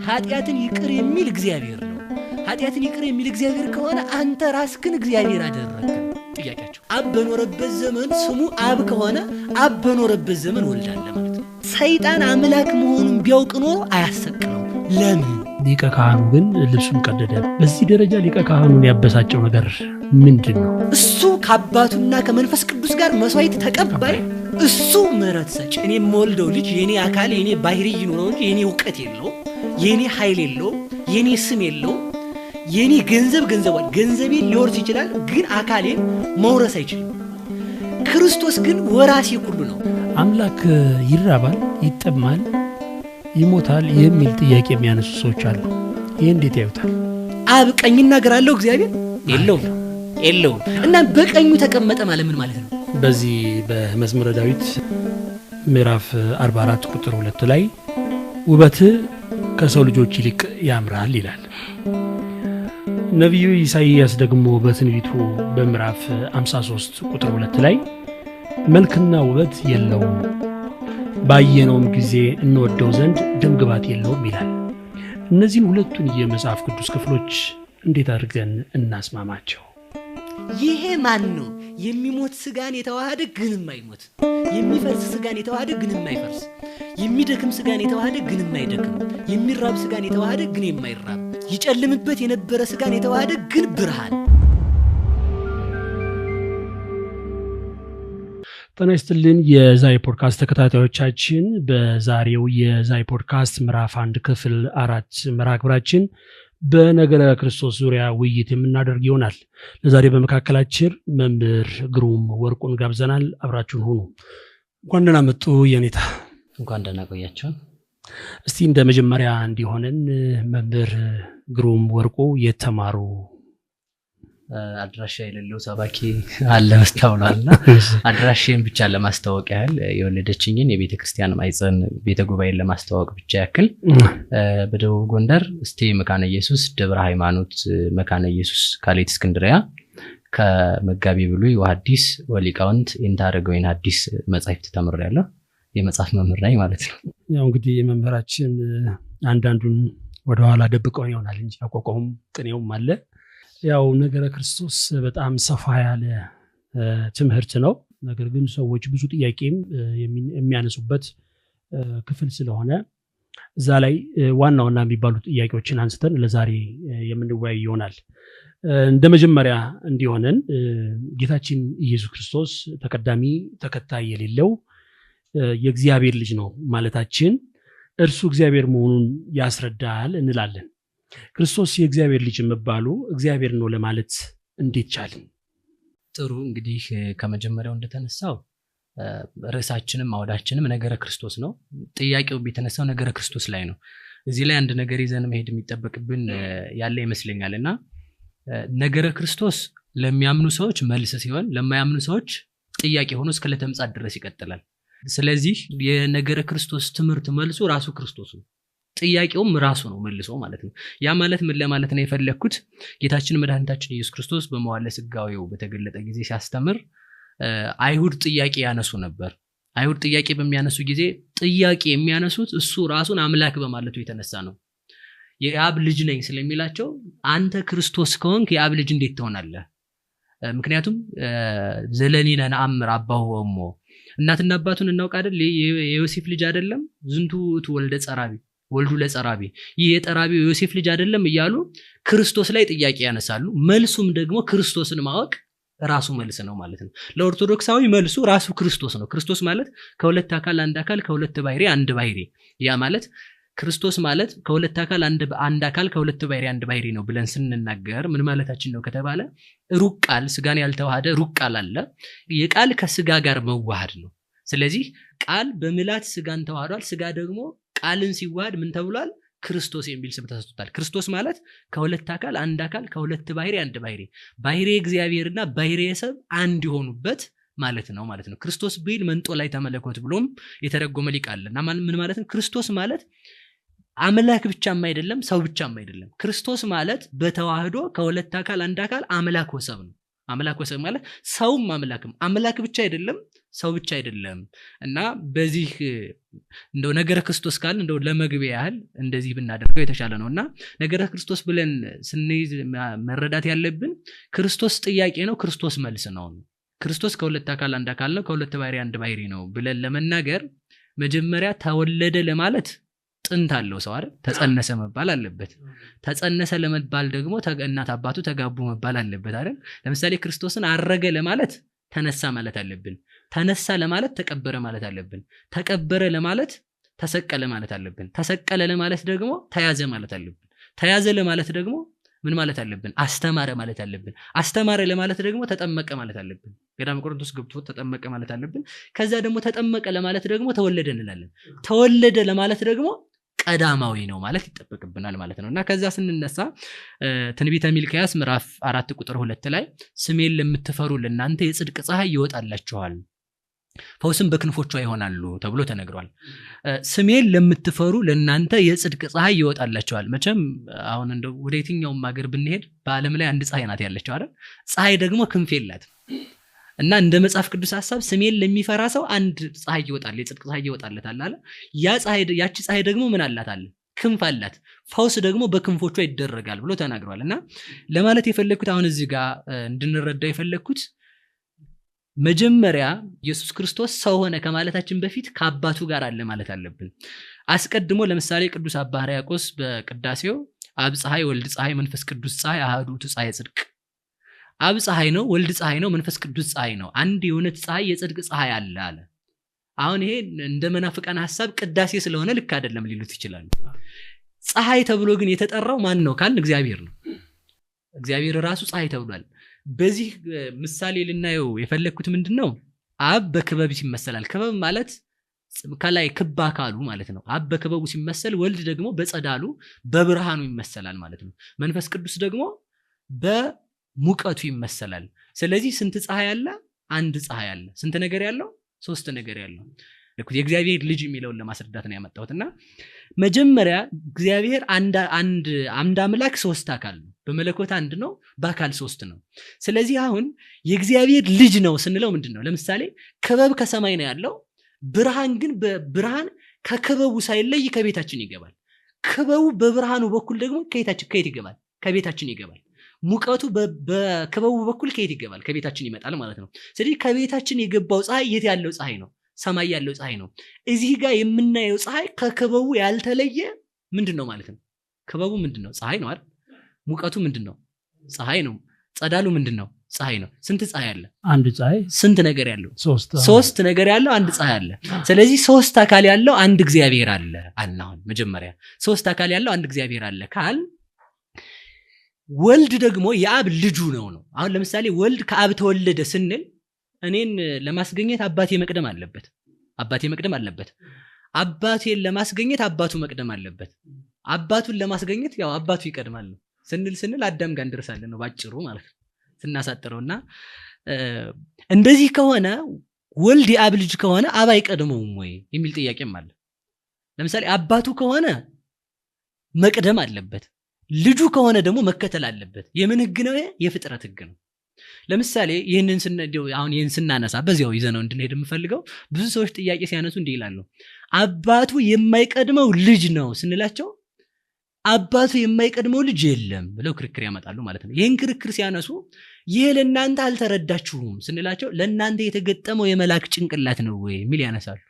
ኃጢአትን ይቅር የሚል እግዚአብሔር ነው። ኃጢአትን ይቅር የሚል እግዚአብሔር ከሆነ አንተ ራስህን እግዚአብሔር አደረግክ። ጥያቄያቸው አብ በኖረበት ዘመን ስሙ አብ ከሆነ አብ በኖረበት ዘመን ወልድ አለ ማለት ነው። ሰይጣን አምላክ መሆኑን ቢያውቅ ኖሮ አያሰቅለው። ለምን? ሊቀ ካህኑ ግን ልብሱን ቀደደ። በዚህ ደረጃ ሊቀ ካህኑን ያበሳጨው ነገር ምንድን ነው? እሱ ከአባቱና ከመንፈስ ቅዱስ ጋር መስዋዕት ተቀባይ፣ እሱ ምሕረት ሰጪ። እኔ የምወልደው ልጅ የኔ አካል የኔ ባህሪ ይኑረው እንጂ የኔ እውቀት የለውም፣ የኔ ኃይል የለውም፣ የኔ ስም የለውም፣ የኔ ገንዘብ ገንዘቧል። ገንዘቤን ሊወርስ ይችላል፣ ግን አካሌን መውረስ አይችልም። ክርስቶስ ግን ወራሴ ሁሉ ነው። አምላክ ይራባል፣ ይጠማል፣ ይሞታል የሚል ጥያቄ የሚያነሱ ሰዎች አሉ። ይህ እንዴት ያዩታል? አብ ቀኝና ግራ አለው? እግዚአብሔር የለውም የለውም። እና በቀኙ ተቀመጠ ማለት ምን ማለት ነው? በዚህ በመዝሙረ ዳዊት ምዕራፍ 44 ቁጥር 2 ላይ ውበትህ ከሰው ልጆች ይልቅ ያምራል ይላል። ነቢዩ ኢሳይያስ ደግሞ በትንቢቱ በምዕራፍ 53 ቁጥር 2 ላይ መልክና ውበት የለውም፣ ባየነውም ጊዜ እንወደው ዘንድ ደምግባት የለውም ይላል። እነዚህን ሁለቱን የመጽሐፍ ቅዱስ ክፍሎች እንዴት አድርገን እናስማማቸው? ይሄ ማን ነው? የሚሞት ስጋን የተዋሃደ ግን የማይሞት፣ የሚፈርስ ስጋን የተዋሃደ ግን የማይፈርስ፣ የሚደክም ስጋን የተዋሃደ ግን የማይደክም፣ የሚራብ ስጋን የተዋሃደ ግን የማይራብ፣ ይጨልምበት የነበረ ስጋን የተዋሃደ ግን ብርሃን። ጤና ይስጥልን የዛይ ፖድካስት ተከታታዮቻችን፣ በዛሬው የዛይ ፖድካስት ምዕራፍ 1 ክፍል 4 መርሃ ግብራችን በነገረ ክርስቶስ ዙሪያ ውይይት የምናደርግ ይሆናል። ለዛሬ በመካከላችን መምህር ግሩም ወርቁን ጋብዘናል። አብራችሁን ሁኑ። እንኳን ደህና መጡ የኔታ። እንኳን ደህና ቆያችሁ። እስቲ እንደ መጀመሪያ እንዲሆነን መምህር ግሩም ወርቁ የተማሩ አድራሻ የሌለው ሰባኪ አለ መስታውሏልና አድራሻዬን ብቻ ለማስተዋወቅ ያህል የወለደችኝን የቤተክርስቲያን ማይፀን ቤተ ጉባኤን ለማስተዋወቅ ብቻ ያክል በደቡብ ጎንደር እስቴ መካነ ኢየሱስ ደብረ ሃይማኖት መካነ ኢየሱስ ካሌት እስክንድሪያ ከመጋቢ ብሉይ ወሐዲስ ወሊቃውንት እንታረገውኝ ሐዲስ መጻሕፍት ተምሬያለሁ። የመጽሐፍ መምህር ነኝ ማለት ነው። ያው እንግዲህ መምህራችን አንዳንዱን ወደኋላ ደብቀው ይሆናል እንጂ አቋቋሙም ቅኔውም አለ። ያው ነገረ ክርስቶስ በጣም ሰፋ ያለ ትምህርት ነው። ነገር ግን ሰዎች ብዙ ጥያቄም የሚያነሱበት ክፍል ስለሆነ እዛ ላይ ዋና ዋና የሚባሉ ጥያቄዎችን አንስተን ለዛሬ የምንወያይ ይሆናል። እንደ መጀመሪያ እንዲሆነን ጌታችን ኢየሱስ ክርስቶስ ተቀዳሚ ተከታይ የሌለው የእግዚአብሔር ልጅ ነው ማለታችን እርሱ እግዚአብሔር መሆኑን ያስረዳል እንላለን። ክርስቶስ የእግዚአብሔር ልጅ መባሉ እግዚአብሔር ነው ለማለት እንዴት ቻልን? ጥሩ፣ እንግዲህ ከመጀመሪያው እንደተነሳው ርዕሳችንም አውዳችንም ነገረ ክርስቶስ ነው። ጥያቄው የተነሳው ነገረ ክርስቶስ ላይ ነው። እዚህ ላይ አንድ ነገር ይዘን መሄድ የሚጠበቅብን ያለ ይመስለኛልና ነገረ ክርስቶስ ለሚያምኑ ሰዎች መልስ ሲሆን ለማያምኑ ሰዎች ጥያቄ ሆኖ እስከ ዕለተ ምጽአት ድረስ ይቀጥላል። ስለዚህ የነገረ ክርስቶስ ትምህርት መልሱ ራሱ ክርስቶስ ነው። ጥያቄውም ራሱ ነው መልሶ ማለት ነው። ያ ማለት ምን ለማለት ነው የፈለኩት? ጌታችን መድኃኒታችን ኢየሱስ ክርስቶስ በመዋዕለ ሥጋዌው በተገለጠ ጊዜ ሲያስተምር አይሁድ ጥያቄ ያነሱ ነበር። አይሁድ ጥያቄ በሚያነሱ ጊዜ ጥያቄ የሚያነሱት እሱ ራሱን አምላክ በማለቱ የተነሳ ነው። የአብ ልጅ ነኝ ስለሚላቸው አንተ ክርስቶስ ከሆንክ የአብ ልጅ እንዴት ትሆናለህ? ምክንያቱም ዘለኒነ ነአምር አባሁ ወእሞ፣ እናትና አባቱን እናውቅ አይደል? የዮሴፍ ልጅ አይደለም? ዝንቱ ውእቱ ወልደ ጸራቢ ወልዱ ለጸራቢ፣ ይህ የጠራቢው ዮሴፍ ልጅ አይደለም እያሉ ክርስቶስ ላይ ጥያቄ ያነሳሉ። መልሱም ደግሞ ክርስቶስን ማወቅ ራሱ መልስ ነው ማለት ነው። ለኦርቶዶክሳዊ መልሱ ራሱ ክርስቶስ ነው። ክርስቶስ ማለት ከሁለት አካል አንድ አካል፣ ከሁለት ባህሪ አንድ ባህሪ። ያ ማለት ክርስቶስ ማለት ከሁለት አካል አንድ አካል፣ ከሁለት ባህሪ አንድ ባህሪ ነው ብለን ስንናገር ምን ማለታችን ነው ከተባለ ሩቅ ቃል ስጋን ያልተዋሃደ ሩቅ ቃል አለ። የቃል ከስጋ ጋር መዋሃድ ነው። ስለዚህ ቃል በምላት ስጋን ተዋህዷል። ስጋ ደግሞ ቃልን ሲዋሃድ ምን ተብሏል? ክርስቶስ የሚል ስም ተሰጥቶታል። ክርስቶስ ማለት ከሁለት አካል አንድ አካል፣ ከሁለት ባህሪ አንድ ባህሪ፣ ባህሪ እግዚአብሔርና ባህሪ ሰብ አንድ የሆኑበት ማለት ነው ማለት ነው። ክርስቶስ ቢል መንጦ ላይ ተመለኮት ብሎም የተረጎመ ሊቅ አለ። እና ምን ማለት ነው? ክርስቶስ ማለት አምላክ ብቻም አይደለም፣ ሰው ብቻም አይደለም። ክርስቶስ ማለት በተዋህዶ ከሁለት አካል አንድ አካል አምላክ ወሰብ ነው። አምላክ ወሰብ ማለት ሰውም አምላክም፣ አምላክ ብቻ አይደለም፣ ሰው ብቻ አይደለም። እና በዚህ እንደው ነገረ ክርስቶስ ካልን እንደው ለመግቢያ ያህል እንደዚህ ብናደርገው የተሻለ ነው። እና ነገረ ክርስቶስ ብለን ስንይዝ መረዳት ያለብን ክርስቶስ ጥያቄ ነው፣ ክርስቶስ መልስ ነው። ክርስቶስ ከሁለት አካል አንድ አካል ነው፣ ከሁለት ባህሪ አንድ ባህሪ ነው ብለን ለመናገር መጀመሪያ ተወለደ ለማለት ጥንት አለው ሰው አይደል? ተጸነሰ መባል አለበት። ተጸነሰ ለመባል ደግሞ እናት አባቱ ተጋቡ መባል አለበት አይደል? ለምሳሌ ክርስቶስን አረገ ለማለት ተነሳ ማለት አለብን። ተነሳ ለማለት ተቀበረ ማለት አለብን። ተቀበረ ለማለት ተሰቀለ ማለት አለብን። ተሰቀለ ለማለት ደግሞ ተያዘ ማለት አለብን። ተያዘ ለማለት ደግሞ ምን ማለት አለብን? አስተማረ ማለት አለብን። አስተማረ ለማለት ደግሞ ተጠመቀ ማለት አለብን። ገዳመ ቆሮንቶስ ገብቶ ተጠመቀ ማለት አለብን። ከዛ ደግሞ ተጠመቀ ለማለት ደግሞ ተወለደ እንላለን። ተወለደ ለማለት ደግሞ ቀዳማዊ ነው ማለት ይጠበቅብናል ማለት ነው። እና ከዛ ስንነሳ ትንቢተ ሚልክያስ ምዕራፍ 4 ቁጥር 2 ላይ ስሜን ለምትፈሩ ለእናንተ የጽድቅ ፀሐይ ይወጣላችኋል፣ ፈውስም በክንፎቿ ይሆናሉ ተብሎ ተነግሯል። ስሜን ለምትፈሩ ለእናንተ የጽድቅ ፀሐይ ይወጣላችኋል። መቼም አሁን እንደው ወደ የትኛውም ሀገር ብንሄድ በዓለም ላይ አንድ ፀሐይ ናት ያለችው አይደል? ፀሐይ ደግሞ ክንፍ የላትም። እና እንደ መጽሐፍ ቅዱስ ሐሳብ ስሜን ለሚፈራ ሰው አንድ ፀሐይ ይወጣል፣ የጽድቅ ፀሐይ ይወጣለታል አለ። ያ ፀሐይ ያቺ ፀሐይ ደግሞ ምን አላት አለ? ክንፍ አላት። ፈውስ ደግሞ በክንፎቿ ይደረጋል ብሎ ተናግሯል። እና ለማለት የፈለኩት አሁን እዚህ ጋር እንድንረዳ የፈለኩት መጀመሪያ ኢየሱስ ክርስቶስ ሰው ሆነ ከማለታችን በፊት ከአባቱ ጋር አለ ማለት አለብን። አስቀድሞ ለምሳሌ ቅዱስ አባ ሕርያቆስ በቅዳሴው አብ ፀሐይ፣ ወልድ ፀሐይ፣ መንፈስ ቅዱስ ፀሐይ፣ አሐዱ ውእቱ ፀሐይ ጽድቅ። አብ ፀሐይ ነው፣ ወልድ ፀሐይ ነው፣ መንፈስ ቅዱስ ፀሐይ ነው። አንድ የእውነት ፀሐይ፣ የጽድቅ ፀሐይ አለ አለ። አሁን ይሄ እንደ መናፍቃን ሐሳብ ቅዳሴ ስለሆነ ልክ አይደለም ሊሉት ይችላሉ። ፀሐይ ተብሎ ግን የተጠራው ማን ነው ካልን እግዚአብሔር ነው። እግዚአብሔር ራሱ ፀሐይ ተብሏል። በዚህ ምሳሌ ልናየው የፈለኩት ምንድነው? አብ በክበብ ይመሰላል። ክበብ ማለት ከላይ ክብ አካሉ ማለት ነው። አብ በክበቡ ሲመሰል፣ ወልድ ደግሞ በጸዳሉ በብርሃኑ ይመሰላል ማለት ነው። መንፈስ ቅዱስ ደግሞ በሙቀቱ ይመሰላል። ስለዚህ ስንት ፀሐይ አለ? አንድ ፀሐይ አለ። ስንት ነገር ያለው? ሶስት ነገር ያለው። የእግዚአብሔር ልጅ የሚለውን ለማስረዳት ነው ያመጣሁት። እና መጀመሪያ እግዚአብሔር አንድ አንድ አንድ አምላክ ሶስት አካል ነው። በመለኮት አንድ ነው፣ በአካል ሶስት ነው። ስለዚህ አሁን የእግዚአብሔር ልጅ ነው ስንለው ምንድነው? ለምሳሌ ክበብ ከሰማይ ነው ያለው፣ ብርሃን ግን በብርሃን ከክበቡ ሳይለይ ከቤታችን ይገባል። ክበቡ በብርሃኑ በኩል ደግሞ ከየታችን ከየት ይገባል? ከቤታችን ይገባል። ሙቀቱ በክበቡ በኩል ከየት ይገባል? ከቤታችን ይመጣል ማለት ነው። ስለዚህ ከቤታችን የገባው ፀሐይ የት ያለው ፀሐይ ነው? ሰማይ ያለው ፀሐይ ነው። እዚህ ጋር የምናየው ፀሐይ ከክበቡ ያልተለየ ምንድነው ማለት ነው? ክበቡ ምንድነው? ፀሐይ ነው አይደል? ሙቀቱ ምንድነው? ፀሐይ ነው። ጸዳሉ ምንድነው? ፀሐይ ነው። ስንት ፀሐይ አለ? አንድ ፀሐይ። ስንት ነገር ያለው? ሶስት ነገር ያለው አንድ ፀሐይ አለ። ስለዚህ ሶስት አካል ያለው አንድ እግዚአብሔር አለ አሁን መጀመሪያ ሶስት አካል ያለው አንድ እግዚአብሔር አለ ካል ወልድ ደግሞ የአብ ልጁ ነው ነው። አሁን ለምሳሌ ወልድ ከአብ ተወለደ ስንል እኔን ለማስገኘት አባቴ መቅደም አለበት። አባቴ መቅደም አለበት። አባቴን ለማስገኘት አባቱ መቅደም አለበት። አባቱን ለማስገኘት ያው አባቱ ይቀድማል ነው ስንል አዳም ጋር እንደርሳለን ነው ባጭሩ ማለት ነው ስናሳጥረውና እንደዚህ ከሆነ ወልድ የአብ ልጅ ከሆነ አብ አይቀድመውም ወይ የሚል ጥያቄም አለ። ለምሳሌ አባቱ ከሆነ መቅደም አለበት፣ ልጁ ከሆነ ደግሞ መከተል አለበት። የምን ህግ ነው? የፍጥረት ህግ ነው። ለምሳሌ ይሄንን አሁን ይሄን ስናነሳ በዚያው ይዘነው እንድንሄድ የምፈልገው ብዙ ሰዎች ጥያቄ ሲያነሱ እንዲህ ይላሉ። አባቱ የማይቀድመው ልጅ ነው ስንላቸው አባቱ የማይቀድመው ልጅ የለም ብለው ክርክር ያመጣሉ ማለት ነው። ይሄን ክርክር ሲያነሱ ይሄ ለእናንተ አልተረዳችሁም ስንላቸው ለእናንተ የተገጠመው የመላክ ጭንቅላት ነው ወይ የሚል ያነሳሉ።